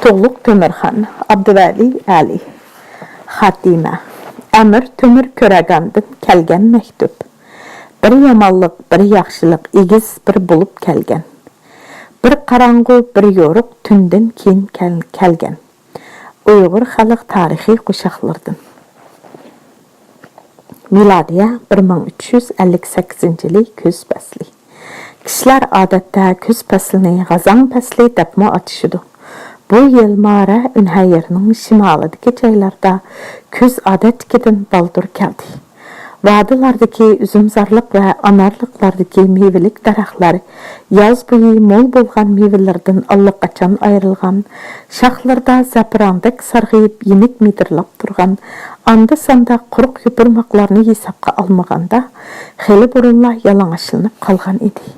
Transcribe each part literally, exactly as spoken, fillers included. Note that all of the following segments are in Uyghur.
تۇغلۇق تۆمۈرخان، ئابدۇۋەلى ئەلى. خاتىمە. ئەمىر تۆمۈر كۆرەگاندىن كەلگەن مەكتۇپ. بىر يامانلىق، بىر ياخشىلىق ئېگىز بىر بولۇپ كەلگەن. بىر قاراڭغۇ، بىر يورۇق تۈندىن كېيىن كەل-، كەلگەن. ئۇيغۇر خەلق تارىخىي قوشاقلىرىدىن. مىلادىيە بىر مىڭ ئۈچ يۈز ئەللىك سەككىزىنچى يىلى كۈز پەسلى. كىشىلەر ئادەتتە كۈز پەسلىنى غازاڭ پەسلى دەپمۇ ئاتىشىدۇ. بۇ يىل مارە ئۈنھەييەرنىڭ شىمالىدىكى جايلاردا كۈز ئادەتتىكىدىن بالدۇر كەلدى. ۋادىلاردىكى ئۈزۈمزارلىق ۋە ئانارلىقلاردىكى مېۋىلىك دەرەخلەر ياز بويى مول بولغان مېۋىلىرىدىن ئاللىقاچان ئايرىلغان، شاخلىرىدا زەپىراندەك سارغىيىپ يېنىك مىدىرلاپ تۇرغان، ئاندا-ساندا قۇرۇق يوپۇرماقلارنى ھېسابقا ئالمىغاندا، خېلى بۇرۇنلا يالىڭاچلىنىپ قالغان ئىدى.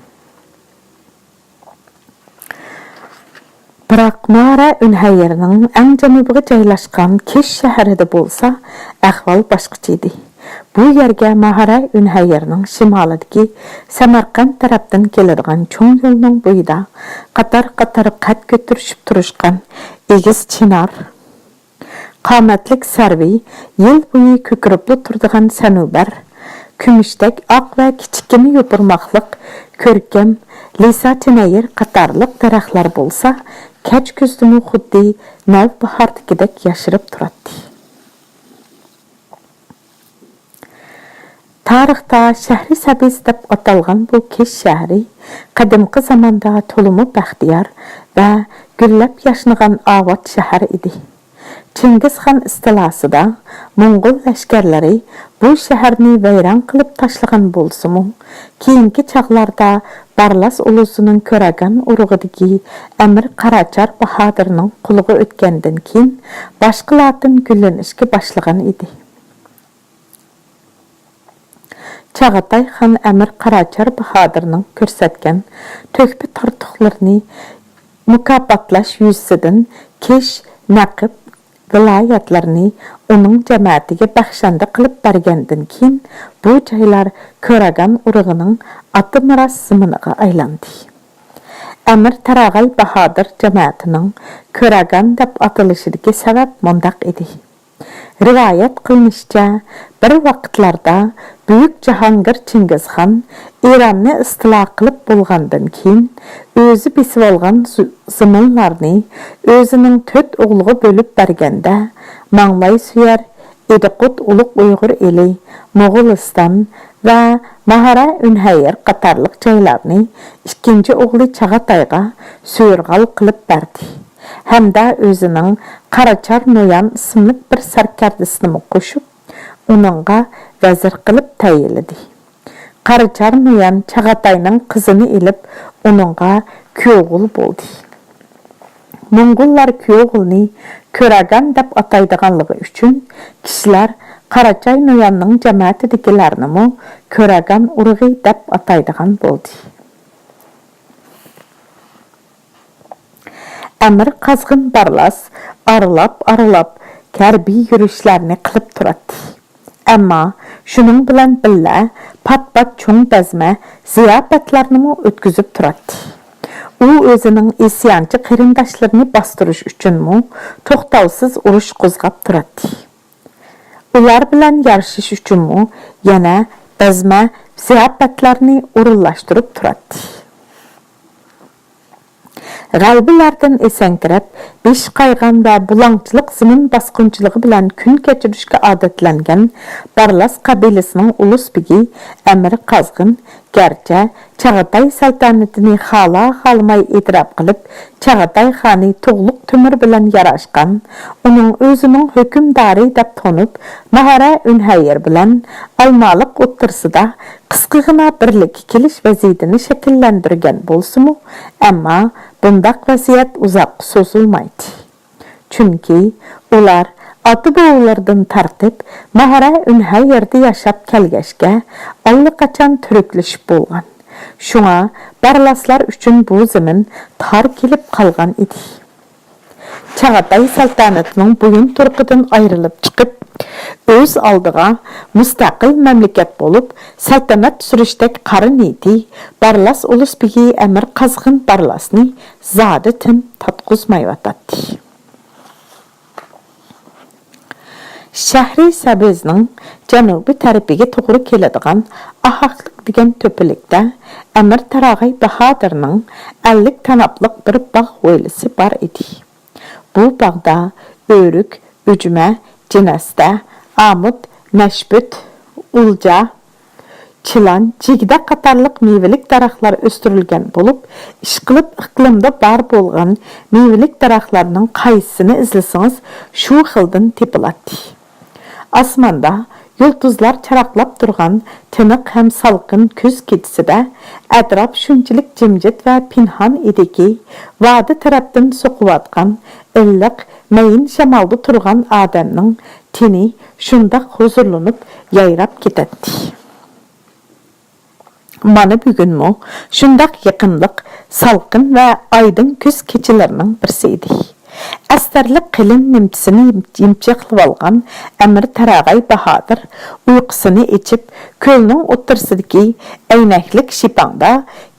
بىراق، مارە ئۈنھەييەرنىڭ ئەڭ جەنۇبىغا جايلاشقان كېش شەھىرىدە بولسا، ئەھۋال باشقىچە ئىدى. بۇ يەرگە ماھارە ئۈنھەييەرنىڭ شىمالىدىكى سەمەرقەنت تەرەپتىن كېلىدىغان چوڭ يولنىڭ بويىدا قاتار-قاتار قەد كۆتۈرۈشۈپ تۇرۇشقان ئېگىز چىنار، قامەتلىك سەرۋى، يىل بويى كۆكىرىپلا تۇرىدىغان سەنۇبەر، كۈمۈشتەك ئاق ۋە كىچىككىنە يوپۇرماقلىق كۆركەم لىسا تېنەيىر قاتارلىق دەرەخلەر بولسا، كەچ كۈزدىمۇ خۇددى نەۋباھاردىكىدەك ياشىرىپ تۇراتتى. تارىختا شەھرى سەبىز دەپ ئاتالغان بۇ كېش شەھىرى قەدىمكى زاماندا تولىمۇ بەختىيار ۋە گۈللەپ ياشنىغان ئاۋات شەھەر ئىدى. چىڭگىزخان ئىستىلاسىدا موڭغۇل لەشكەرلىرى بۇ شەھەرنى ۋەيران قىلىپ تاشلىغان بولسىمۇ، كېيىنكى چاغلاردا بارلاس ئۇلۇسىنىڭ كۆرەگان ئۇرۇقىدىكى ئەمىر قاراچار باھادىرنىڭ قولىغا ئۆتكەندىن كېيىن، باشقىلاردىن گۈللىنىشكە باشلىغان ئىدى. چاغاتاي خان ئەمىر قاراچار باھادىرنىڭ كۆرسەتكەن تۆھپە تارتۇقلىرىنى مۇكاپاتلاش يۈزىسىدىن كېش، نەقىب ۋىلايەتلىرىنى ئۇنىڭ جەمەتىگە بەخشەندە قىلىپ بەرگەندىن كېيىن، بۇ جايلار كۆرەگان ئۇرۇقىنىڭ ئاتا مىراس زېمىنىغا ئايلاندى. ئەمىر تاراغاي باھادىر جەمەتىنىڭ كۆرەگان دەپ ئاتىلىشىدىكى سەۋەب مۇنداق ئىدى. رىۋايەت قىلىنىشىچە، بىر ۋاقىتلاردا بۈيۈك جاھانگىر چىڭگىزخان ئىراننى ئىستىلا قىلىپ بولغاندىن كېيىن، ئۆزى بېسىۋالغان زۇ-، زېمىنلارنى ئۆزىنىڭ تۆت ئوغلىغا بۆلۈپ بەرگەندە، ماڭلاي سۆيەر، ئىدىقۇت ئۇلۇغ ئۇيغۇر ئېلى، موغۇلىستان ۋە ماھارە ئۈنھەييەر قاتارلىق جايلارنى ئىككىنچى ئوغلى چاغاتايغا سۇيۇرغال قىلىپ بەردى ھەمدە ئۆزىنىڭ قاراچار نويان ئىسىملىك بىر سەركەردىسىنىمۇ قوشۇپ، ئۇنىڭغا ۋەزىر قىلىپ تەيىنلىدى. قاراچار نويان چاغاتاينىڭ قىزىنى ئېلىپ، ئۇنىڭغا كۈيئوغۇل بولدى. موڭغۇللار كۈيئوغۇلنى كۆرەگان دەپ ئاتايدىغانلىقى ئۈچۈن، كىشىلەر قاراچاي نوياننىڭ جەمەتىدىكىلەرنىمۇ كۆرەگان ئۇرۇقى دەپ ئاتايدىغان بولدى. ئەمىر قازغىن بارلاس ئارىلاپ-ئارىلاپ ھەربىي يۈرۈشلەرنى قىلىپ تۇراتتى. ئەمما شۇنىڭ بىلەن بىللە، پات-پات چوڭ بەزمە زىياپەتلەرنىمۇ ئۆتكۈزۈپ تۇراتتى. ئۇ ئۆزىنىڭ ئىسيانچى قېرىنداشلىرىنى باستۇرۇش ئۈچۈنمۇ توختاۋسىز ئۇرۇش قوزغاپ تۇراتتى. ئۇلار بىلەن يارىشىش ئۈچۈنمۇ يەنە بەزمە زىياپەتلەرنى ئورۇنلاشتۇرۇپ تۇراتتى. غەلىبىلەردىن ئېسەڭكىرەپ، بېشى قايغان ۋە بۇلاڭچىلىق زېمىن باسقۇنچىلىقى بىلەن كۈن كەچۈرۈشكە ئادەتلەنگەن بارلاس قەبىلىسىنىڭ ئۇلۇس بېگى ئەمىر قازغىن، گەرچە چاغاتاي سەلتەنىتىنى خالا-خالىماي ئېتىراپ قىلىپ، چاغاتاي خانى تۇغلۇق تۆمۈر بىلەن ياراشقان، ئۇنىڭ ئۆزىنىڭ ھۆكۈمدارى دەپ تونۇپ، ماھارە ئۈنھەييەر بىلەن ئالمالىق ئوتتۇرىسىدا قىسقىغىنا بىرلىككە كېلىش ۋەزىيىتىنى شەكىللەندۈرگەن بولسىمۇ، ئەمما بۇنداق ۋەزىيەت ئۇزاققا سوزۇلمايتتى. چۈنكى ئۇلار ئاتا-بوۋىلىرىدىن تارتىپ ماھارە ئۈنھەييەردە ياشاپ كەلگەچكە، ئاللىقاچان تۈركلىشىپ بولغان. شۇڭا بارلاسلار ئۈچۈن بۇ زېمىن تار كېلىپ قالغان ئىدى. چاغاتاي سەلتەنىتىنىڭ بويۇنتۇرۇقىدىن ئايرىلىپ چىقىپ، ئۆز ئالدىغا مۇستەقىل مەملىكەت بولۇپ، سەلتەنەت سۈرۈشتەك قارا نىيىتى بارلاس ئۇلۇس بېگى ئەمىر قازغىن بارلاسنى زادى تىن تارتقۇزمايۋاتاتتى. شەھرى سەبزنىڭ جەنۇبىي تەرىپىگە توغرا كېلىدىغان ئاھاقلىق دېگەن تۆپىلىكتە ئەمىر تاراغاي باھادىرنىڭ ئەللىك تاناپلىق بىر باغ ھويلىسى بار ئىدى. بۇ باغدا ئۆرۈك، ئۈجمە، جىنەستە، ئامۇت، نەشپۈت، ئۇلجا، چىلان، جىگدە قاتارلىق مېۋىلىك دەرەخلەر ئۆستۈرۈلگەن بولۇپ، ئىشقىلىپ ئىقلىمدا بار بولغان مېۋىلىك دەرەخلەرنىڭ قايسىسىنى ئىزلىسىڭىز، شۇ خىلدىن تېپىلاتتى. ئاسماندا يۇلتۇزلار چىراغلاپ تۇرغان تىنىق ھەم سالقىن كۈز كېچىسىدە، ئەتراپ شۇنچىلىك جىمجىت ۋە پىنھان ئىدىكى، ۋادى تەرەپتىن سوقۇۋاتقان ئىللىق مەيىن شامالدا تۇرغان ئادەمنىڭ تېنى شۇنداق ھۇزۇرلىنىپ يايراپ كېتەتتى. مانا بۈگۈنمۇ شۇنداق يېقىملىق، سالقىن ۋە ئايدىڭ كۈز كېچىلىرىنىڭ بىرسى ئىدى. ئەستەرلىك قېلىن نىمچىسىنى يىمچەكلىۋالغان ئەمىر تاراغاي باھادىر ئۇيقۇسىنى ئېچىپ، كۆلنىڭ ئوتتۇرىسىدىكى ئەينەكلىك شىپاڭدا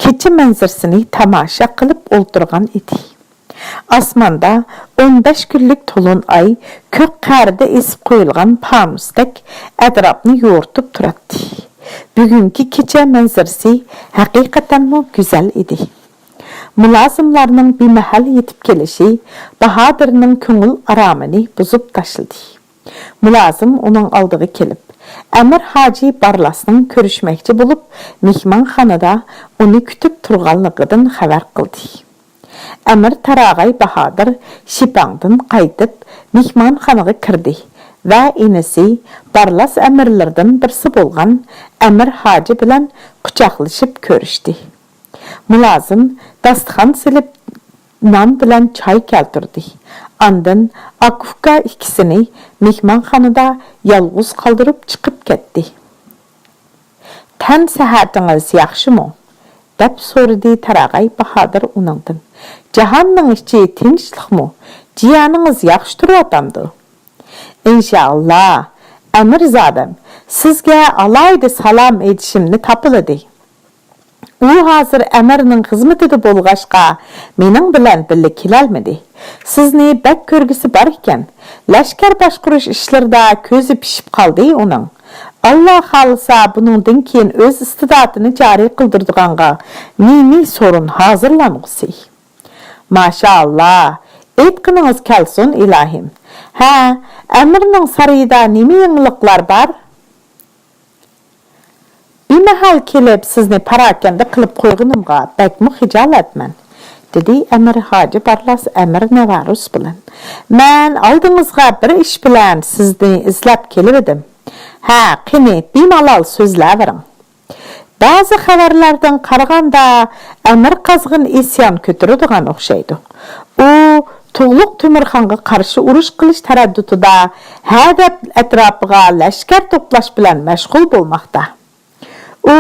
كېچە مەنزىرىسىنى تاماشا قىلىپ ئولتۇرغان ئىدى. ئاسماندا ئون بەش كۈنلۈك تولۇن ئاي كۆك قەرىدە ئېسىپ قويۇلغان پانۇستەك ئەتراپنى يورۇتۇپ تۇراتتى. بۈگۈنكى كېچە مەنزىرىسى ھەقىقەتەنمۇ گۈزەل ئىدى. مۇلازىملارنىڭ بىمەھەل يېتىپ كېلىشى باھادىرنىڭ كۆڭۈل ئارامىنى بۇزۇپ تاشلىدى. مۇلازىم ئۇنىڭ ئالدىغا كېلىپ، ئەمىر ھاجى بارلاسنىڭ كۆرۈشمەكچى بولۇپ، مېھمانخانىدا ئۇنى كۈتۈپ تۇرغانلىقىدىن خەۋەر قىلدى. ئەمىر تاراغاي باھادىر شىپاڭدىن قايتىپ، مېھمانخانىغا كىردى ۋە ئىنىسى بارلاس ئەمىرلىرىدىن بىرسى بولغان ئەمىر ھاجى بىلەن قۇچاقلىشىپ كۆرۈشتى. مۇلازىم داستىخان سېلىپ، نان بىلەن چاي كەلتۈردى. ئاندىن ئاكا-ئۇكا ئىككىسىنى مېھمانخانىدا يالغۇز قالدۇرۇپ چىقىپ كەتتى. «تەن سەھەتىڭىز ياخشىمۇ؟» دەپ سورىدى تاراغاي باھادىر ئۇنىڭدىن. «جاھاننىڭ ئىچى تىنچلىقمۇ؟ جىيەنىڭىز ياخشى تۇرۇۋاتامدۇ؟» «ئىنشائاللا، ئەمىرزادەم، سىزگە ئالاھىدە سالام ئېيتىشىمنى تاپىلىدى. ئۇ ھازىر ئەمىرنىڭ خىزمىتىدە بولغاچقا، مېنىڭ بىلەن بىللە كېلەلمىدى. سىزنى بەك كۆرگۈسى بار ئىكەن. لەشكەر باشقۇرۇش ئىشلىرىدا كۆزى پىشىپ قالدى ئۇنىڭ. ئاللا خالىسا، بۇنىڭدىن كېيىن ئۆز ئىستىداتىنى جارى قىلدۇرىدىغانغا نى-نى سورۇن ھازىرلانغۇسى.» «ماشائاللا، ئېيتقىنىڭىز كەلسۇن، ئىلاھىم. ھە، ئەمىرنىڭ سارىيىدا نېمە يېڭىلىقلار بار؟» «بىمەھەل كېلىپ سىزنى پاراكەندە قىلىپ قويغىنىمغا بەكمۇ خىجالەتمەن»، دېدى ئەمىر ھاجى بارلاس ئەمىر نەۋارۇس بىلەن. «مەن ئالدىڭىزغا بىر ئىش بىلەن سىزنى ئىزلەپ كېلىۋىدىم. ھە، قېنى، بىمالال سۆزلەۋېرىڭ.» «بەزى خەۋەرلەردىن قارىغاندا، ئەمىر قازغىن ئىسيان كۆتۈرىدىغان ئوخشايدۇ. ئۇ تۇغلۇق تۆمۈرخانغا قارشى ئۇرۇش قىلىش تەرەددۇتىدا ھەدەپ ئەتراپىغا لەشكەر توپلاش بىلەن مەشغۇل بولماقتا. ئۇ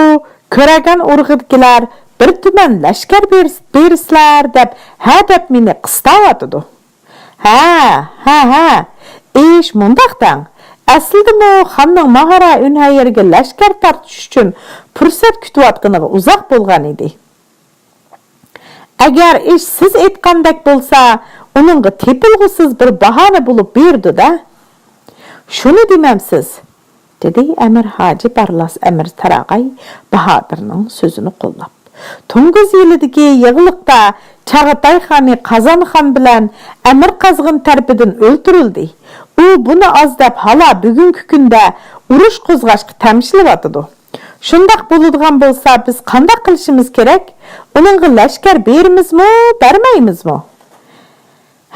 كۆرەگەن ئۇرۇقىدىكىلەر بىر تۈمەن لەشكەر بېرىس-، بېرىسىلەر دەپ ھەدەپ مېنى قىستاۋاتىدۇ.» «ھە، ھە، ھە، ئىش مۇنداق دەڭ. ئەسلىدىمۇ خاننىڭ ماھارا ئۈنھەييەرگە لەشكەر تارتىش ئۈچۈن پۇرسەت كۈتۈۋاتقىنىغا ئۇزاق بولغان ئىدى. ئەگەر ئىش سىز ئېيتقاندەك بولسا، ئۇنىڭغا تېپىلغۇسىز بىر باھانە بولۇپ بېرىدۇ-دە.» «شۇنى دېمەمسىز؟» دېدى ئەمىر ھاجى بارلاس ئەمىر تاراغاي باھادىرنىڭ سۆزىنى قوللاپ. «توڭگۇز يىلىدىكى يىغلىقتا چاغاتاي خانى قازان خان بىلەن ئەمىر قازغىن تەرىپىدىن ئۆلتۈرۈلدى. ئۇ بۇنى ئاز دەپ ھالا بۈگۈنكى كۈندە ئۇرۇش قوزغاشقا تەمشىلىۋاتىدۇ. شۇنداق بولىدىغان بولسا بىز قانداق قىلىشىمىز كېرەك؟ ئۇنىڭغا لەشكەر بېرىمىزمۇ، بەرمەيمىزمۇ؟»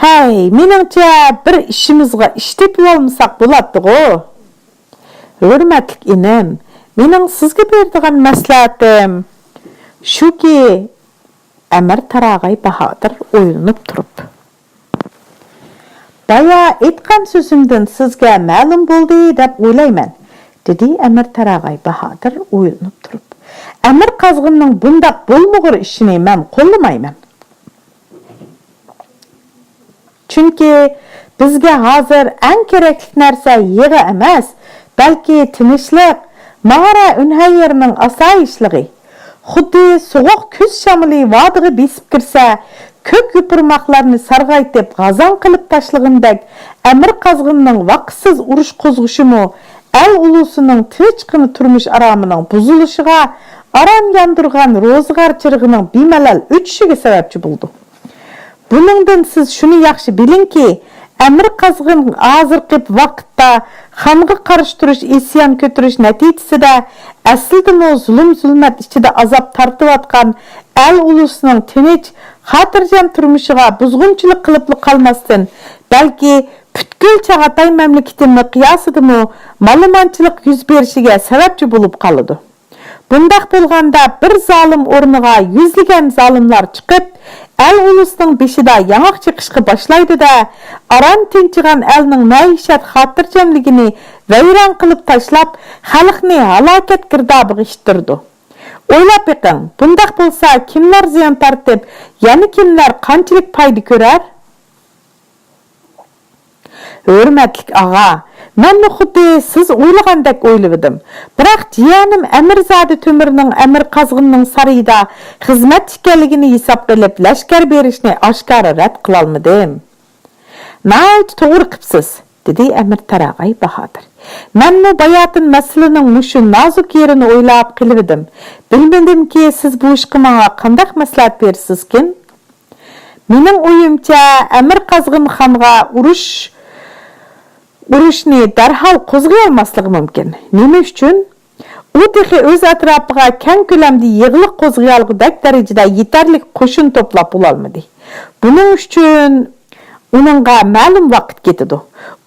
«ھەي، مېنىڭچە بىر ئىشىمىزغا ئىش تېپىۋالمىساق بولاتتىغۇ.» «ھۆرمەتلىك ئىنىم، مېنىڭ سىزگە بېرىدىغان مەسلىھەتىم شۇكى»، ئەمىر تاراغاي باھادىر ئويلىنىپ تۇرۇپ. «بايا ئېيتقان سۆزۈمدىن سىزگە مەلۇم بولدى دەپ ئويلايمەن»، دېدى ئەمىر تاراغاي باھادىر ئويلىنىپ تۇرۇپ. «ئەمىر قازغىننىڭ بۇنداق بولمىغۇر ئىشىنى مەن قوللىمايمەن. چۈنكى بىزگە ھازىر ئەڭ كېرەكلىك نەرسە يىغا ئەمەس، بەلكى تىنچلىق، ماھارا ئۈنھەييەرنىڭ ئاسايىشلىقى. خۇددى سوغۇق كۈز شامىلى ۋادىغا بېسىپ كىرسە، كۆك يوپۇرماقلارنى سارغايتىپ غازاڭ قىلىپ تاشلىغىنىدەك، ئەمىر قازغىننىڭ ۋاقىتسىز ئۇرۇش قوزغىشىمۇ ئەل ئۇلۇسىنىڭ تىنچقىنا تۇرمۇش ئارامىنىڭ بۇزۇلۇشىغا، ئاران ياندۇرغان روزىغار چىرىغىنىڭ بىمەلەل ئۆچۈشىگە سەۋەبچى بولىدۇ. بۇنىڭدىن سىز شۇنى ياخشى بىلىڭكى، ئەمىر قازغىن ھازىرقى ۋاقىتتا خانغا قارشى تۇرۇش، ئىسيان كۆتۈرۈش نەتىجىسىدە ئەسلىدىمۇ زۇلۇم-زۇلمەت ئىچىدە ئازاب تارتىۋاتقان ئەل ئۇلۇسىنىڭ تىنچ، خاتىرجەم تۇرمۇشىغا بۇزغۇنچىلىق قىلىپلا قالماستىن، بەلكى پۈتكۈل چاغاتاي مەملىكىتى مىقياسىدىمۇ مالىمانچىلىق يۈز بېرىشىگە سەۋەبچى بولۇپ قالىدۇ. بۇنداق بولغاندا بىر زالىم ئورنىغا يۈزلىگەن زالىملار چىقىپ، ئەل ئۇلۇسنىڭ بېشىدا ياڭاق چېقىشقا باشلايدۇ-دە، ئاران تىنچىغان ئەلنىڭ مەئىشەت خاتىرجەملىكىنى ۋەيران قىلىپ تاشلاپ، خەلقنى ھالاكەت گىردابىغا ئىتتىرىدۇ. ئويلاپ بېقىڭ، بۇنداق بولسا كىملەر زىيان تارتىپ، يەنە كىملەر قانچىلىك پايدا كۆرەر؟ ھۆرمەتلىك ئاغا، مەنمۇ خۇددى سىز ئويلىغاندەك ئويلىۋىدىم. بىراق جىيەنىم ئەمىرزادە تۆمۈرنىڭ ئەمىر قازغىننىڭ سارىيىدا خىزمەتتە ئىكەنلىكىنى ھېسابقا ئېلىپ، لەشكەر بېرىشنى ئاشكارا رەت قىلالمىدىم. ناھايىتى توغرا قىپسىز، دېدى ئەمىر تاراغاي باھادىر. مەنمۇ باياتىن مەسىلىنىڭ مۇشۇ نازۇك يېرىنى ئويلاپ قېلىۋىدىم. بىلمىدىمكى، سىز بۇ ئىشقا ماڭا قانداق مەسلىھەت بېرىسىزكىن؟ مېنىڭ ئويۇمچە، ئەمىر قازغىن خانغا ئۇرۇش، ئۇرۇشنى دەرھال قوزغىيالماسلىقى مۇمكىن. نېمە ئۈچۈن؟ ئۇ تېخى ئۆز ئەتراپىغا كەڭ كۆلەمدە يېغىلىق قوزغىيالىغۇدەك دەرىجىدە يېتەرلىك قوشۇن توپلاپ بولالمىدى. بۇنىڭ ئۈچۈن ئۇنىڭغا مەلۇم ۋاقىت كېتىدۇ.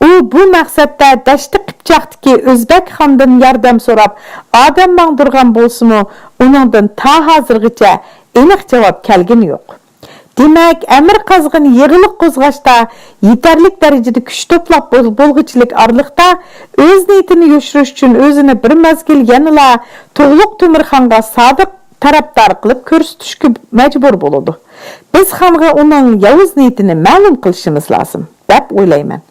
ئۇ بۇ مەقسەتتە دەشتى قىپچاقتىكى ئۆزبەك خاندىن ياردەم سوراپ، ئادەم ماڭدۇرغان بولسىمۇ، ئۇنىڭدىن تا ھازىرغىچە ئېنىق جاۋاب كەلگىنى يوق. دېمەك، ئەمىر قازغىن يېغىلىق قوزغاشتا يېتەرلىك دەرىجىدە كۈچ توپلاپ بول-، بولغۇچىلىك ئارىلىقتا، ئۆز نىيىتىنى يوشۇرۇش ئۈچۈن ئۆزىنى بىر مەزگىل يەنىلا تۇغلۇق تۆمۈر خانغا سادىق تەرەپدار قىلىپ كۆرسىتىشكە مەجبۇر بولىدۇ. بىز خانغا ئۇنىڭ ياۋۇز نىيىتىنى مەلۇم قىلىشىمىز لازىم، دەپ ئويلايمەن.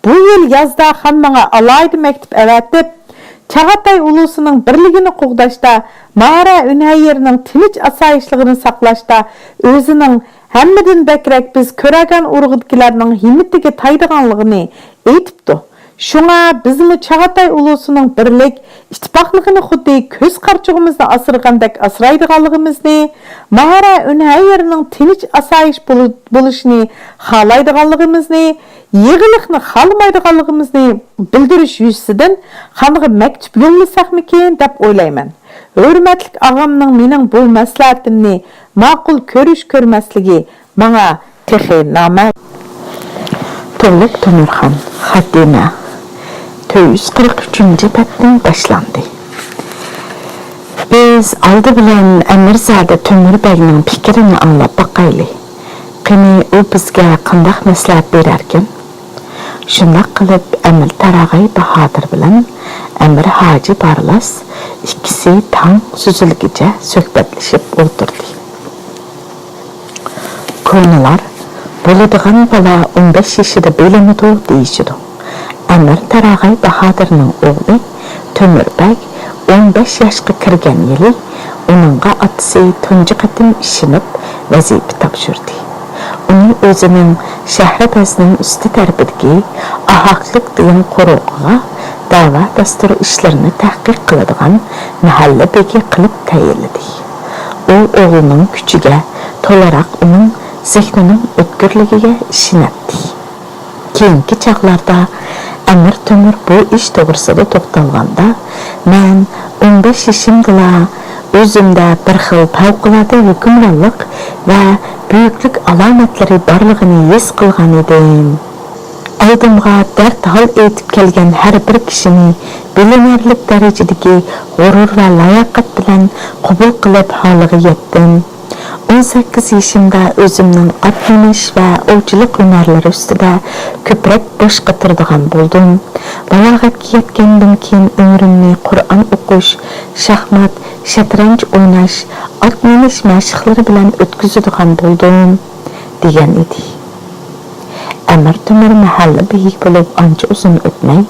بۇ يىل يازدا خان ماڭا ئالاھىدە مەكتۇپ ئەۋەتىپ، چاغاتاي ئۇلۇسىنىڭ بىرلىكىنى قوغداشتا، ماھارە ئۈنھەييەرنىڭ تىنچ-ئاسايىشلىقىنى ساقلاشتا ئۆزىنىڭ ھەممىدىن بەكرەك بىز كۆرەگەن ئۇرۇقدىكىلەرنىڭ ھىممىتىگە تايىدىغانلىقىنى ئېيتىپتۇ. شۇڭا بىزمۇ چاغاتاي ئۇلۇسىنىڭ بىرلىك، ئىتتىپاقلىقىنى خۇددى كۆز قارىچۇغىمىزنى ئاسرىغاندەك ئاسرايدىغانلىقىمىزنى، ماھارە ئۈنھەييەرنىڭ تىنچ-ئاسايىش بولۇ-، بولۇشىنى خالايدىغانلىقىمىزنى، يېغىلىقنى خالىمايدىغانلىقىمىزنى بىلدۈرۈش يۈزىسىدىن خانغا مەكتۇپ يوللىساقمىكىن دەپ ئويلايمەن. ھۆرمەتلىك ئاغامنىڭ مېنىڭ بۇ مەسلىھەتىمنى ماقۇل كۆرۈش-كۆرمەسلىكى ماڭا تېخى نامەلۇم. تۇغلۇق تۆمۈرخان، خاتىمە، تۆت يۈز قىرىق ئۈچىنچى بەتتىن باشلاندى. بىز ئالدى بىلەن ئەمىرزادە تۆمۈر بەگنىڭ پىكرىنى ئاڭلاپ باقايلى. قېنى، ئۇ بىزگە قانداق مەسلىھەت بېرەركىن؟ شۇنداق قىلىپ، ئەمىر تاراغاي باھادىر بىلەن ئەمىر ھاجى بارلاس ئىككىسى تاڭ سۈزۈلگىچە سۆھبەتلىشىپ ئولتۇردى. كونىلار، «بولىدىغان بالا ئون بەش يېشىدا بىلىنىدۇ» دېيىشىدۇ. ئەمىر تاراغاي باھادىرنىڭ ئوغلى تۆمۈر بەگ ئون بەش ياشقا كىرگەن يىلى ئۇنىڭغا ئاتىسى تۇنجى قېتىم ئىشىنىپ ۋەزىپە تاپشۇردى. ئۇنى ئۆزىنىڭ شەھرىبەزنىڭ ئۈستى تەرىپىدىكى ئاھاقلىق دېگەن قورۇقىغا دەۋا دەستۇر ئىشلىرىنى تەھقىق قىلىدىغان مەھەللە بېگى قىلىپ تەيىنلىدى. ئۇ ئوغلىنىڭ كۈچىگە، تولىراق ئۇنىڭ زېھنىنىڭ ئۆتكۈرلۈكىگە ئىشىنەتتى. كېيىنكى چاغلاردا ئەمىر تۆمۈر بۇ ئىش توغرىسىدا توختالغاندا، مەن ئون بەش يېشىمدىلا ئۆزۈمدە بىر خىل پەۋقۇلئاددە ھۆكۈمرانلىق ۋە بۈيۈكلۈك ئالامەتلىرى بارلىقىنى ھېس قىلغان ئىدىم. ئالدىمغا دەرد ھال ئېيتىپ كەلگەن ھەر بىر كىشىنى بىلىنەرلىك دەرىجىدىكى غۇرۇر ۋە لاياقەت بىلەن قوبۇل قىلىپ ھالىغا يەتتىم. ئون سەككىز يېشىمدا ئۆزۈمنىڭ ئات مىنىش ۋە ئوۋچىلىق ھۈنەرلىرى ئۈستىدە كۆپرەك باش قاتۇرىدىغان بولدۇم. بالاغەتكە يەتكەندىن كېيىن ئۆمرۈمنى قۇرئان ئوقۇش، شاھمات، شەترەنج ئويناش، ئات مىنىش مەشىقلىرى بىلەن ئۆتكۈزىدىغان بولدۇم، دېگەن ئىدى. ئەمىر تۆمۈر مەھەللە بېگى بولۇپ ئانچە ئۇزۇن ئۆتمەي،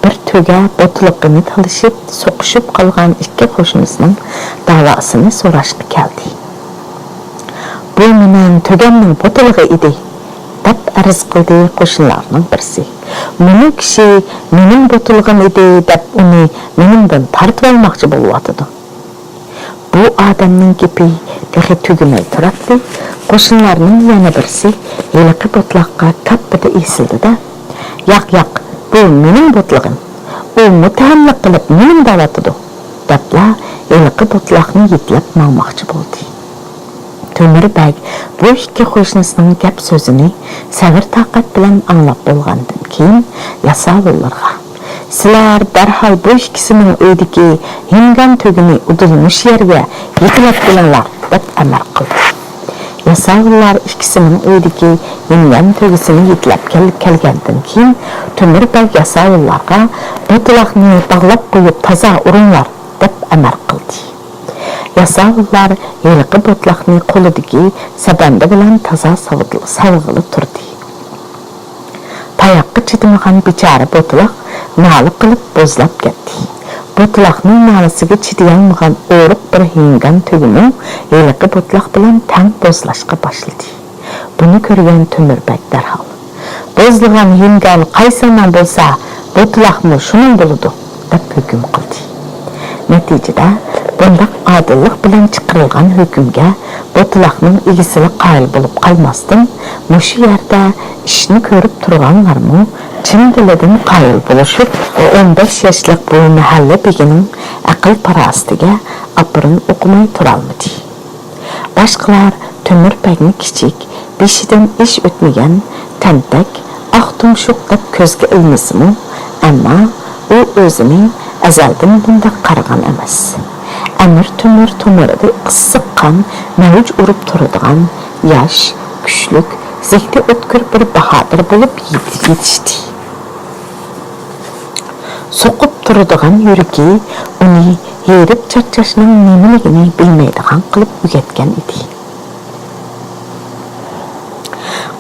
بىر تۆگە بوتىلىقىنى تالىشىپ، سوقۇشۇپ قالغان ئىككى قوشنىسىنىڭ داۋاسىنى سوراشقا كەلدى. بۇ مېنىڭ تۆگەمنىڭ بوتۇلىقى ئىدى، دەپ ئەرز قىلدى قوشنىلارنىڭ بىرسى. مۇنۇ كىشى مېنىڭ بوتۇلىقىم ئىدى، دەپ ئۇنى مېنىڭدىن تارتىۋالماقچى بولۇۋاتىدۇ. بۇ ئادەمنىڭ گېپى تېخى تۈگىمەي تۇراتتى، قوشنىلارنىڭ يەنە بىرسى ھېلىقى بوتۇلۇققا كاپپىدە ئېسىلدى-دە، ياق، ياق، بۇ مېنىڭ بوتۇلۇقۇم، ئۇ مۇتتەھەملىك قىلىپ مېنىڭ دەۋاتىدۇ، دەپلا ھېلىقى بوتۇلۇقنى يېتىلەپ ماڭماقچى بولدى. تۆمۈر بەگ بۇ ئىككى قوشنىسىنىڭ گەپ سۆزىنى سەۋر تاقەت بىلەن ئاڭلاپ بولغاندىن كېيىن، ياساۋۇللارغا، سىلەر دەرھال بۇ ئىككىسىنىڭ ئۆيىدىكى ھىنگان تۆگىنى ئۇدۇل مۇشۇ يەرگە يېتىلەپ كېلىڭلار، دەپ ئەمر قىلدى. ياساۋۇللار ئىككىسىنىڭ ئۆيىدىكى ھىنگان تۆگىسىنى يېتىلەپ كەل-، كەلگەندىن كېيىن، تۆمۈر بەگ ياساۋۇللارغا، بوتۇلۇقنى باغلاپ قويۇپ تازا ئۇرۇڭلار، دەپ ئەمر قىلدى. ياساۋۇللار ھېلىقى بوتۇلۇقنى قولىدىكى سەبەندە بىلەن تازا ساۋغىلى تۇردى. تاياققا چىدىمىغان بىچارە بوتۇلۇق نالە قىلىپ بوزلاپ كەتتى. بوتۇلۇقنىڭ نالىسىگە چىدىيالمىغان ئورۇق بىر ھىنگان تۆگىمۇ ھېلىقى بوتۇلۇق بىلەن تەڭ بوزلاشقا باشلىدى. بۇنى كۆرگەن تۆمۈر بەگ دەرھال، بوزلىغان ھىنگان قايسىڭنىڭ بولسا، بوتۇلۇقمۇ شۇنىڭ بولىدۇ، دەپ ھۆكۈم قىلدى. نەتىجىدە، بۇنداق ئادىللىق بىلەن چىقىرىلغان ھۆكۈمگە بوتۇلۇقنىڭ ئىگىسىلا قايىل بولۇپ قالماستىن، مۇشۇ يەردە ئىشنى كۆرۈپ تۇرغانلارمۇ چىن دىلىدىن قايىل بولۇشۇپ، ئون بەش ياشلىق بۇ مەھەللە بېگىنىڭ ئەقىل-پاراسىتىگە ئاپىرىن ئوقۇماي تۇرالمىدى. باشقىلار تۆمۈر بەگنى كىچىك، بېشىدىن ئىش ئۆتمىگەن، تەنتەك، ئاق تۇمشۇق دەپ كۆزگە ئىلمىسىمۇ، ئەمما ئۇ ئۆزىنى ئەزەلدىن بۇنداق قارىغان ئەمەس. ئەمىر تۆمۈر تومۇرىدا ئىسسىق قان مەۋج ئۇرۇپ تۇرىدىغان ياش، كۈچلۈك، زېھنى ئۆتكۈر بىر باھادىر بولۇپ يېتىشتى. سوقۇپ تۇرىدىغان يۈرىكى ئۇنى ھېرىپ چارچاشنىڭ نېمىلىكىنى بىلمەيدىغان قىلىپ ئۆگەتكەن ئىدى.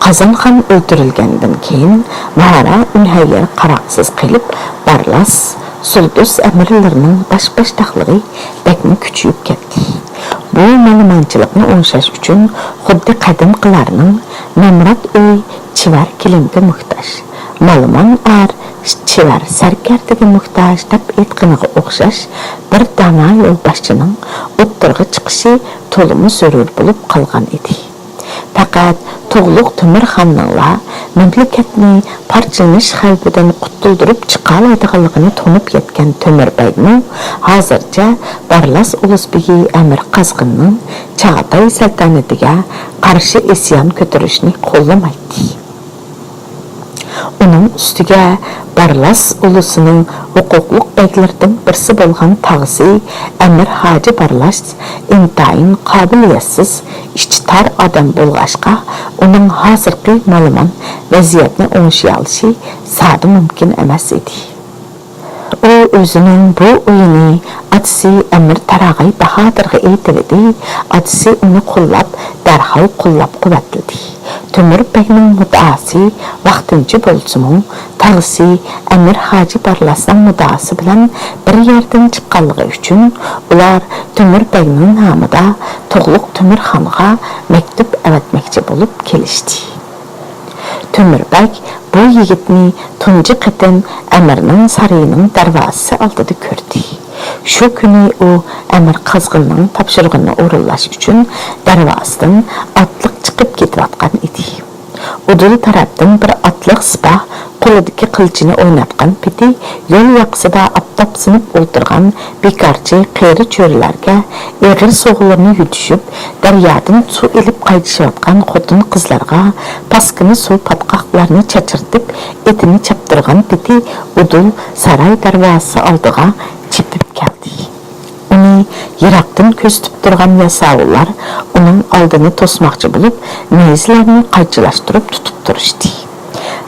قازانخان ئۆلتۈرۈلگەندىن كېيىن، ماھارا ئۈنھەييەر قاراقسىز قېلىپ، بارلاس، سۇلتۇس ئەمىرلىرىنىڭ باش-باشتاقلىقى بەكمۇ كۈچىيىپ كەتتى. بۇ مالىمانچىلىقنى ئوڭشاش ئۈچۈن خۇددى قەدىمكىلەرنىڭ نامرات ئۆي، چېۋەر كېلىنگە موھتاج، مالىمان ئەر، چېۋەر سەركەردىگە موھتاج دەپ ئېيتقىنىغا ئوخشاش، بىر دانا يولباشچىنىڭ ئوتتۇرىغا چىقىشى تولىمۇ زۆرۈر بولۇپ قالغان ئىدى. پەقەت تۇغلۇق تۆمۈرخاننىڭلا مەملىكەتنى پارچىلىنىش خەۋپىدىن قۇتۇلدۇرۇپ چىقالايدىغانلىقىنى تونۇپ يەتكەن تۆمۈر بەگمۇ ھازىرچە بارلاس ئۇلۇس بېگى ئەمىر قازغىننىڭ چاغاتاي سەلتەنىتىگە قارشى ئىسيان كۆتۈرۈشنى قوللىمايتتى. ئۇنىڭ ئۈستىگە بارلاس ئۇلۇسىنىڭ ھوقۇقلۇق بەگلىرىدىن بىرسى بولغان تاغىسى ئەمىر ھاجى بارلاس ئىنتايىن قابىلىيەتسىز، ئىچى تار ئادەم بولغاچقا، ئۇنىڭ ھازىرقى مالىمان ۋەزىيەتنى ئوڭشىيالىشى زادى مۇمكىن ئەمەس ئىدى. ئۇ ئۆزىنىڭ بۇ ئويىنى ئاتىسى ئەمىر تاراغاي باھادىرغا ئېيتىۋىدى، ئاتىسى ئۇنى قوللاپ، دەرھال قوللاپ-قۇۋۋەتلىدى. تۆمۈر بەگنىڭ مۇددىئاسى ۋاقتىنچە بولسىمۇ، تاغىسى ئەمىر ھاجى بارلاسنىڭ مۇددىئاسى بىلەن بىر يەردىن چىققانلىقى ئۈچۈن، ئۇلار تۆمۈر بەگنىڭ نامىدا تۇغلۇق تۆمۈرخانغا مەكتۇپ ئەۋەتمەكچى بولۇپ كېلىشتى. تۆمۈر بەگ بۇ يىگىتنى تۇنجى قېتىم ئەمىرنىڭ سارىيىنىڭ دەرۋازىسى ئالدىدا كۆردى. شۇ كۈنى ئۇ ئەمىر قازغىننىڭ تاپشۇرۇقىنى ئورۇنلاش ئۈچۈن دەرۋازىدىن ئاتلىق چىقىپ كېتىۋاتقان ئىدى. ئۇدۇل تەرەپتىن بىر ئاتلىق سىپاھ قولىدىكى قىلىچىنى ئويناتقان پېتى يول ياقىسىدا ئاپتاپسىنىپ ئولتۇرغان بىكارچى قېرى چۆرىلەرگە ئېغىر سوغىلارنى يۈدۈشۈپ، دەريادىن سۇ ئېلىپ قايتىشىۋاتقان خوتۇن-قىزلارغا پاسكىنا سۇ پاتقاقلارنى چاچرىتىپ، ئېتىنى چاپتۇرغان پېتى ئۇدۇل ساراي دەرۋازىسى ئالدىغا چېپىپ كەلدى. ئۇنى يىراقتىن كۆزىتىپ تۇرغان ياساۋۇللار ئۇنىڭ ئالدىنى توسماقچى بولۇپ، نەيزىلەرنى قايچىلاشتۇرۇپ تۇتۇپ تۇرۇشتى.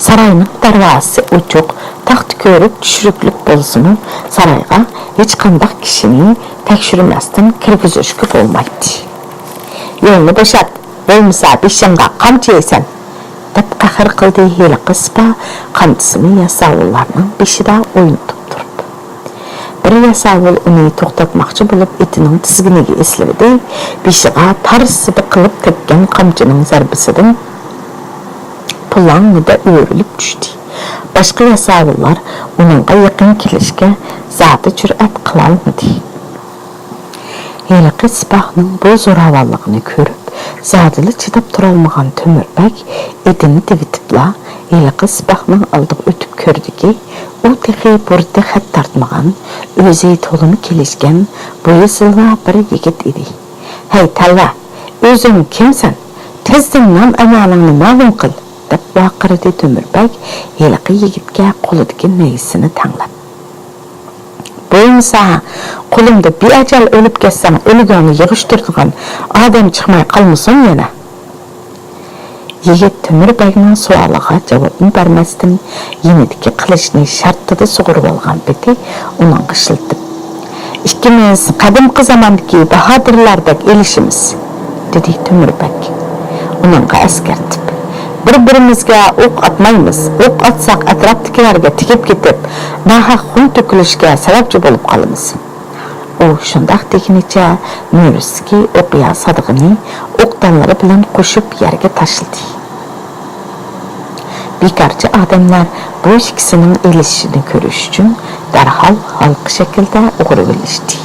ساراينىڭ دەرۋازىسى ئوچۇق، تاختا كۆۋرۈك چۈشۈرۈكلۈك بولسىمۇ، سارايغا ھېچقانداق كىشىنى تەكشۈرمەستىن كىرگۈزۈشكە بولمايتتى. يولنى بوشات، بولمىسا بېشىڭغا قامچا يەيسەن! دەپ قەھەر قىلدى ھېلىقى سىپاھ قامچىسىنى ياساۋۇللارنىڭ بېشىدا ئوينىتىپ تۇرۇپ. بىر ياساۋۇل ئۇنى توختاتماقچى بولۇپ، ئېتىنىڭ تىزگىنىگە ئېسىلىۋىدى. بېشىغا تارسىدە قىلىپ تەگكەن قامچىنىڭ زەربىسىدىن پۇلاڭڭىدە ئۆرۈلۈپ چۈشتى. باشقا ياساۋۇللار ئۇنىڭغا يېقىن كېلىشكە زادى جۈرئەت قىلالمىدى. ھېلىقى سىپاھنىڭ بۇ زوراۋانلىقىنى كۆرۈپ، زادىلا چىداپ تۇرالمىغان تۆمۈر بەگ ئېتىنى تېۋىتىپلا، ھېلىقى سىپاھنىڭ ئالدىغا ئۆتۈپ كۆردىكى، ئۇ تېخى بۇرۇتى خەت تارتمىغان، ئۆزى تولىمۇ كېلىشكەن، بويى زىلۋا بىر يىگىت ئىدى. «ھەي، تەلۋە، ئۆزۈڭ كىمسەن؟ تېزدىن نام-ئەمالىڭنى مەلۇم قىل!» دەپ ۋارقىرىدى تۆمۈر بەگ ھېلىقى يىگىتكە قولىدىكى نەيزىسىنى تەڭلەپ. «بولمىسا، قولۇمدا بىئەجەل ئۆلۈپ كەتسەڭ، ئۆلۈكۈڭنى يىغىشتۇرىدىغان ئادەم چىقماي قالمىسۇن يەنە!» يىگىت تۆمۈر بەگنىڭ سوئالىغا جاۋابمۇ بەرمەستىن، يېنىدىكى قىلىچنى شارتتىدە سۇغۇرۇۋالغان پېتى ئۇنىڭغا شىلتىپ، «ئىككىمىز قەدىمكى زاماندىكى باھادىرلاردەك ئېلىشىمىز!» دېدى تۆمۈر بەگ ئۇنىڭغا ئەسكەرتىپ. «بىر-بىرىمىزگە ئوق ئاتمايمىز، ئوق ئاتساق ئەتراپتىكىلەرگە تېگىپ كېتىپ، ناھەق خۇن تۆكۈلۈشكە سەۋەبچى بولۇپ قالىمىز.» ئۇ شۇنداق دېگىنىچە مۈرىسىدىكى ئوقيا سادىقىنى ئوق دانلىرى بىلەن قوشۇپ يەرگە تاشلىدى. بىكارچى ئادەملەر بۇ ئىككىسىنىڭ ئېلىشىشىنى كۆرۈش ئۈچۈن دەرھال ھالقا شەكىلدە ئوغرىۋېلىشتى.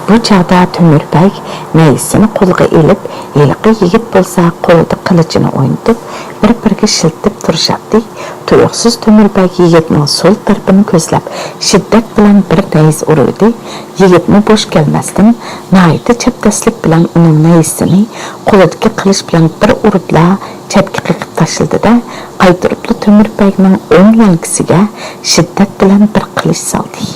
بۇ چاغدا تۆمۈر بەگ نەيزىسىنى قولىغا ئېلىپ، ھېلىقى يىگىت بولسا قولىدا قىلىچىنى ئوينىتىپ، بىر-بىرىگە شىلتىپ تۇرۇشاتتى. تۇيۇقسىز تۆمۈر بەگ يىگىتنىڭ سول تەرىپىنى كۆزلەپ، شىددەت بىلەن بىر نەيزە ئۇرۇۋىدى. يىگىتمۇ بوش كەلمەستىن، ناھايىتى چەبدەسلىك بىلەن ئۇنىڭ نەيزىسىنى قولىدىكى قىلىچ بىلەن بىر ئۇرۇپلا چەتكە قېقىپ تاشلىدى-دە، قايتۇرۇپلا تۆمۈر بەگنىڭ ئوڭ يەلكىسىگە شىددەت بىلەن بىر قىلىچ سالدى.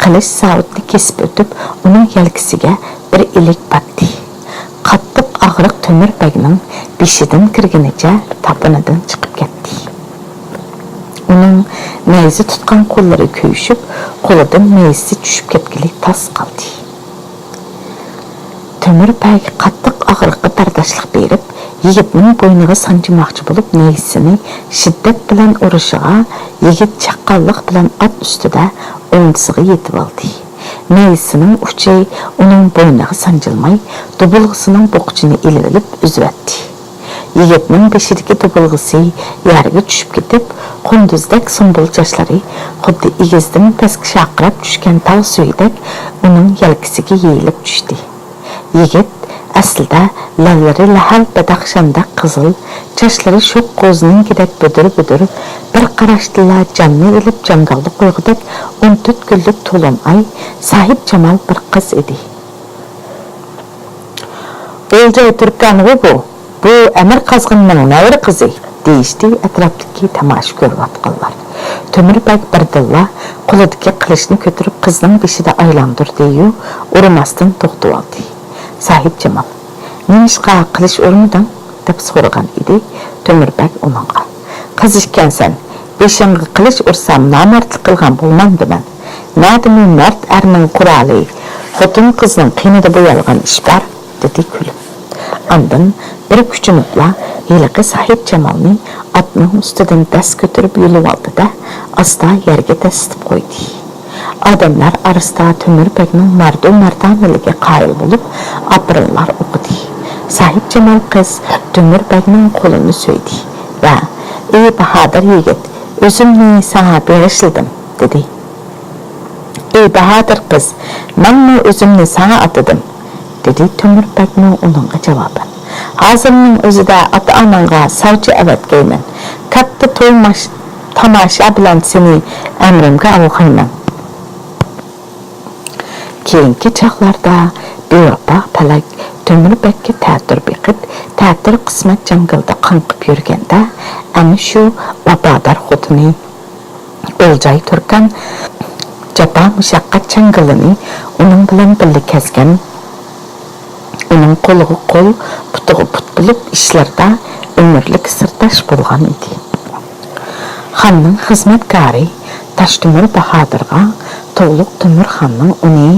قىلىچ ساۋۇتنى كېسىپ ئۆتۈپ، ئۇنىڭ يەلكىسىگە بىر ئىلىك پاتتى. قاتتىق ئاغرىق تۆمۈر بەگنىڭ بېشىدىن كىرگىنىچە تاپىنىدىن چىقىپ كەتتى. ئۇنىڭ نەيزە تۇتقان قوللىرى كۆيۈشۈپ، قولىدىن نەيزىسى چۈشۈپ كەتكىلى تاس قالدى. تۆمۈر بەگ قاتتىق ئاغرىققا بەرداشلىق بېرىپ، يىگىتنىڭ بوينىغا سانجىماقچى بولۇپ، نەيزىسىنى شىددەت بىلەن ئۇرۇشىغا، يىگىت چاققانلىق بىلەن ئات ئۈستىدە ئوڭدىسىغا يېتىۋالدى. نەيزىسىنىڭ ئۇچى ئۇنىڭ بوينىغا سانجىلماي، دۇبۇلغىسىنىڭ بوققۇچىنى ئېلىۋېلىپ ئۈزۈۋەتتى. يىگىتنىڭ بېشىدىكى دۇبۇلغىسى يەرگە چۈشۈپ كېتىپ، قۇندۇزدەك سۇمبۇل چاچلىرى خۇددى ئېگىزدىن پەسكە شارقىراپ چۈشكەن تاغ سۈيىدەك ئۇنىڭ يەلكىسىگە يېيىلىپ چۈشتى. يىگىت ئەسلىدە لەۋلىرى لەھەل بەدەخشاندەك قىزىل، چاچلىرى شوخ قوزىنىڭكىدەك بۈدۈر-بۈدۈر، بىر قاراشتىلا جاننى ئېلىپ جاڭگالدا قويغۇدەك ئون تۆت كۈنلۈك تولۇن ئاي ساھىبجامال بىر قىز ئىدى. «ئولجاي تۈركەنغۇ بۇ؟ بۇ ئەمىر قازغىننىڭ نەۋرە قىزى!» دېيىشتى ئەتراپتىكى تاماشا كۆرۈۋاتقانلار. تۆمۈر بەگ بىردىنلا قولىدىكى قىلىچنى كۆتۈرۈپ قىزنىڭ بېشىدا ئايلاندۇردى-يۇ، ئۇرماستىن توختىۋالدى. ساھىبجامال: «نېمىشقا قىلىچ ئۇرمىدىڭ؟» دەپ سورىغان ئىدى تۆمۈر بەگ ئۇنىڭغا. «قىز ئىكەنسەن، بېشىڭغا قىلىچ ئۇرسام نامەردلىك قىلغان بولمامدىمەن؟ نەدىمۇ مەرد ئەرنىڭ قورالى، خوتۇن قىزنىڭ قېنىدا بويالغان ئىش بار؟» دېدى كۈلۈپ. ئاندىن بىر كۈچىنىپلا ھېلىقى ساھىبجامالنى ئاتنىڭ ئۈستىدىن دەس كۆتۈرۈپ يۆلىۋالدى-دە، ئاستا يەرگە دەسسىتىپ قويدى. ئادەملەر ئارىسىدا تۆمۈر بەگنىڭ مەردۇ مەردانىلىكىگە قايىل بولۇپ، ئاپىرىنلار ئوقۇدى. ساھىبجامال قىز تۆمۈر بەگنىڭ قولىنى سۆيدى ۋە: «ئى باھادىر يىگىت، ئۆزۈمنى ساڭا بېغىشلىدىم» دېدى. «ئى باھادىر قىز، مەنمۇ ئۆزۈمنى ساڭا ئاتىدىم» دېدى تۆمۈر بەگمۇ ئۇنىڭغا جاۋابەن. «ھازىرنىڭ ئۆزىدە ئاتا-ئاناڭغا ساۋچى ئەۋەتكەيمەن. كاتتا توي ماش-، تاماشا بىلەن سېنى ئەمرىمگە ئالغايمەن.» كېيىنكى چاغلاردا بىۋاپا پەلەك تۆمۈر بەگكە تەتۈر بېقىپ، تەتۈر قىسمەت جاڭگىلدا قاڭقىپ يۈرگەندە، ئەنە شۇ ۋاپادار خوتۇنى ئولجاي تۈركەن جاپا مۇشەققەت جاڭگىلىنى ئۇنىڭ بىلەن بىللە كەزگەن، ئۇنىڭ قولىغا قول، پۇتىغا پۇت بولۇپ، ئىشلىرىدا ئۆمۈرلۈك سىرداش بولغان ئىدى. خاننىڭ خىزمەتكارى تاشتۆمۈر باھادىرغا تۇغلۇق تۆمۈر خاننىڭ ئۇنى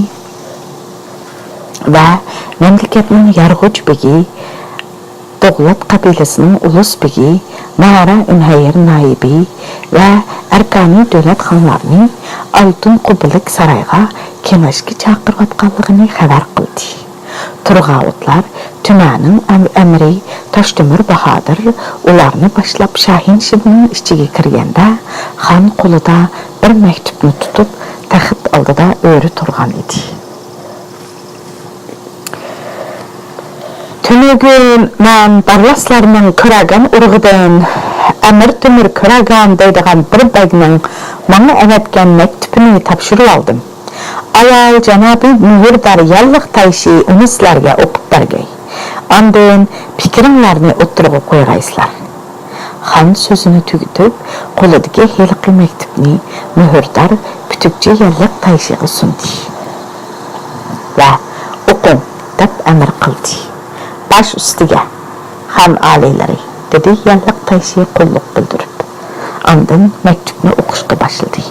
ۋە مەملىكەتنىڭ يارغۇچ بېگى، دوغلات قەبىلىسىنىڭ ئۇلۇس بېگى، نارا ئۈنھەيىر نايىبى ۋە ئەركانى دۆلەت خانلارنى ئالتۇن قۇببىلىك سارايغا كېڭەشكە چاقىرىۋاتقانلىقىنى خەۋەر قىلدى. تۇرغاۋۇتلار تۈمەنىڭ ئەم-، ئەمىرى تاشتۆمۈر باھادىر ئۇلارنى باشلاپ شاھىنشىمنىڭ ئىچىگە كىرگەندە، خان قولىدا بىر مەكتۇپنى تۇتۇپ، تەخت ئالدىدا ئۆرە تۇرغان ئىدى. تۈنۈگۈن مەن بارلاسلارنىڭ كۆرەگەن ئۇرۇقىدىن ئەمىر تۆمۈر كۆرەگەن دەيدىغان بىر بەگنىڭ ماڭا ئەۋەتكەن مەكتۇپىنى تاپشۇرۇۋالدىم. ئاۋۋال جانابىي مۆھۈردار يەللىق تايشى ئۇنى سىلەرگە ئوقۇپ بەرگەي. ئاندىن پىكرىڭلارنى ئوتتۇرىغا قويغايسىلەر. خان سۆزىنى تۈگىتىپ، قولىدىكى ھېلىقى مەكتۇپنى مۆھۈردار پۈتۈكچى يەللىق تايشىغا سۇندى ۋە «ئوقۇڭ» دەپ ئەمىر قىلدى. «باش ئۈستىگە، خان ئالىيلىرى!» دېدى يەللىق تايشى قۇللۇق بىلدۈرۈپ. ئاندىن مەكتۇپنى ئوقۇشقا باشلىدى.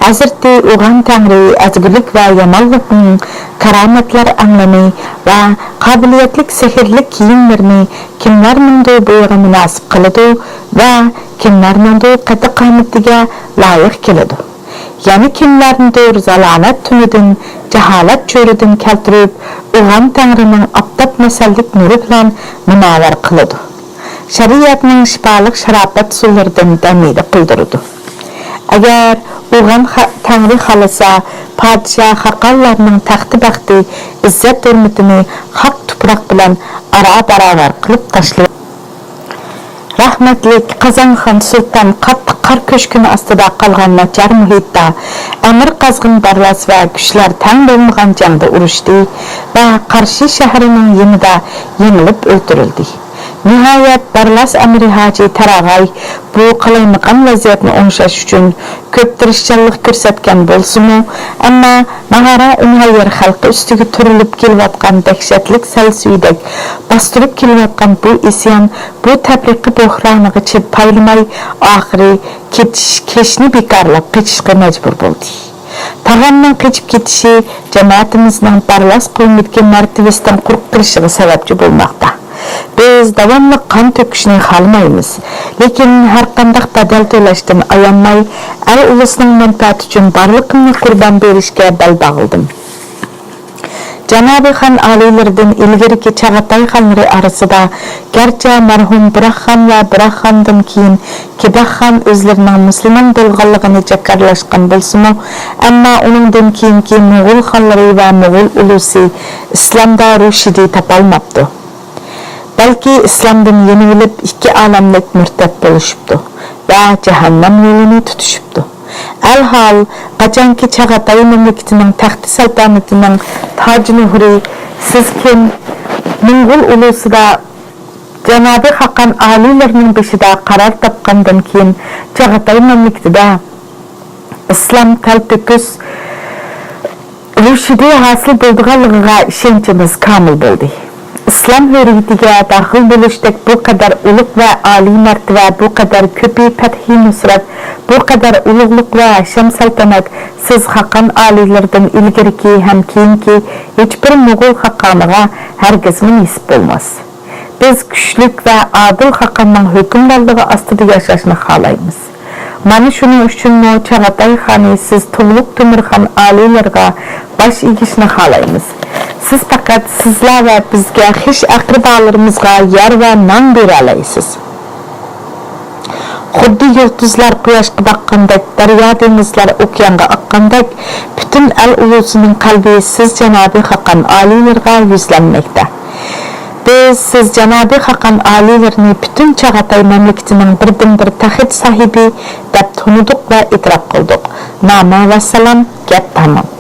ھەزرىتى ئوغان تەڭرى ئەزگۈلۈك ۋە يامانلىقنىڭ كارامەتلەر ئاڭلىمى ۋە قابىلىيەتلىك سېھىرلىك كىيىملىرىنى كىملەرنىڭدۇر بويىغا مۇناسىپ قىلىدۇ ۋە كىملەرنىڭدۇر قەددى-قامىتىگە لايىق كېلىدۇ. يەنە كىملەرنىدۇر زالامەت تۈنىدىن، جاھالەت چۆرىدىن كەلتۈرۈپ، ئوغان تەڭرىنىڭ ئاپتاپ مەسەللىك نۇرى بىلەن مۇنەۋۋەر قىلىدۇ. شەرىئەتنىڭ شىپالىق شاراپەت سۇلىرىدىن دەمىدە قىلدۇرىدۇ. ئەگەر ئوغان خە-، تەڭرى خالىسا، پادىشاھ خاقانلارنىڭ تەختى-بەختى، ئىززەت-ھۆرمىتىنى خاك-تۇپراق بىلەن ئارا-باراۋەر قىلىپ تاشلىۋېتىدۇ. رەھمەتلىك قازانخان سۇلتان قاتتىق قار كۆشكۈنى ئاستىدا قالغان ناچار مۇھىتتا ئەمىر قازغىن بارلاس ۋە كۈچلەر تەڭ بولمىغان جەڭدە ئۇرۇشتى ۋە قارشى شەھىرىنىڭ يېنىدا يېڭىلىپ ئۆلتۈرۈلدى. نىھايەت، بارلاس ئەمىرى ھاجى تاراغاي بۇ قالايمىقان ۋەزىيەتنى ئوڭشاش ئۈچۈن كۆپ تىرىشچانلىق كۆرسەتكەن بولسىمۇ، ئەمما ماھارا ئۈنھەييەر خەلقى ئۈستىگە تۈرۈلۈپ كېلىۋاتقان دەھشەتلىك سەل سۈيىدەك باستۇرۇپ كېلىۋاتقان بۇ ئىسيان، بۇ تەپرىقە بوھرانىغا چىدىپ پايلىماي، ئاخىرى كېتىش، كېچىشنى بىكارلاپ قېچىشقا مەجبۇر بولدى. تاغامنىڭ قېچىپ كېتىشى جەمەتىمىزنىڭ بارلاس قوينىدىكى مەرتىۋىسىدىن قۇرۇق قېلىشىغا سەۋەبچى بولماقتا. بىز داۋاملىق قان تۆكۈشنى خالىمايمىز، لېكىن ھەرقانداق بەدەل تۆلەشتىن ئايانماي، ئەل-ئۇلۇسنىڭ مەنپەئەتى ئۈچۈن بارلىقىمنى قۇربان بېرىشكە بەل باغلىدىم. جانابىي خان ئالىيلىرىدىن ئىلگىرىكى چاغاتاي خانلىرى ئارىسىدا گەرچە مەرھۇم بۇراخان ۋە بۇراخاندىن كېيىن كىداخان ئۆزلىرىنىڭ مۇسۇلمان بولغانلىقىنى جاكارلاشقان بولسىمۇ، ئەمما ئۇنىڭدىن كېيىنكى موغۇل خانلىرى ۋە موغۇل ئۇلۇسى ئىسلامدا رۇشدى تاپالماپتۇ. بەلكى ئىسلامدىن يېنىۋېلىپ، ئىككى ئالەملىك مۇرتەت بولۇشۇپتۇ ۋە جەھەننەم يولىنى تۇتۇشۇپتۇ. ئەلھال، قاچانكى چاغاتاي مەملىكىتىنىڭ تەختى سەلتەنىتىنىڭ تاج نۆھىرى سىز كىم؟ موڭغۇل ئۇلۇسىدا جانابىي خاقان ئالىيلىرىنىڭ بېشىدا قارار تاپقاندىن كېيىن، چاغاتاي مەملىكىتىدە ئىسلام تەلتۆكۈس رۇشدى ھاسىل بولىدىغانلىقىغا ئىشەنچىمىز كامىل بولدى. ئىسلام ھۆرىيىتىگە داخىل بولۇشتەك بۇ قەدەر ئۇلۇغ ۋە ئالىي مەرتىۋە، بۇ قەدەر كۆپى پەتھى نۇسرەت، بۇ قەدەر ئۇلۇغلۇق ۋە شان سەلتەنەت سىز خاقان ئالىيلىرىدىن ئىلگىرىكى ھەم كېيىنكى ھېچبىر موغۇل خاقانىغا ھەرگىزمۇ نېسىپ بولماس. بىز كۈچلۈك ۋە ئادىل خاقاننىڭ ھۆكۈمرانلىقى ئاستىدا ياشاشنى خالايمىز. مانا شۇنىڭ ئۈچۈنمۇ چاغاتاي خانى سىز تۇغلۇق تۆمۈرخان ئالىيلىرىغا باش ئېگىشنى خالايمىز. سىز پەقەت سىزلەر ۋە بىزگە خىش ئەقرىبالىرىمىزغا يەر ۋە نان بېرەلەيسىز. خۇددى يۇلتۇزلار قۇياشقا باققاندەك، دەريا دېڭىزلار ئوكيانغا ئاققاندەك، پۈتۈن ئەل ئۇلۇسىنىڭ قەلبى سىز جانابىي خاقان ئالىيلىرىغا يۈزلەنمەكتە. بىز سىز جانابىي خاقان ئالىيلىرىنى پۈتۈن چاغاتاي مەملىكىتىنىڭ بىردىنبىر تەخت ساھىبى دەپ تونۇدۇق ۋە ئېتىراپ قىلدۇق. نامە ۋەسسالام، گەپ تامام.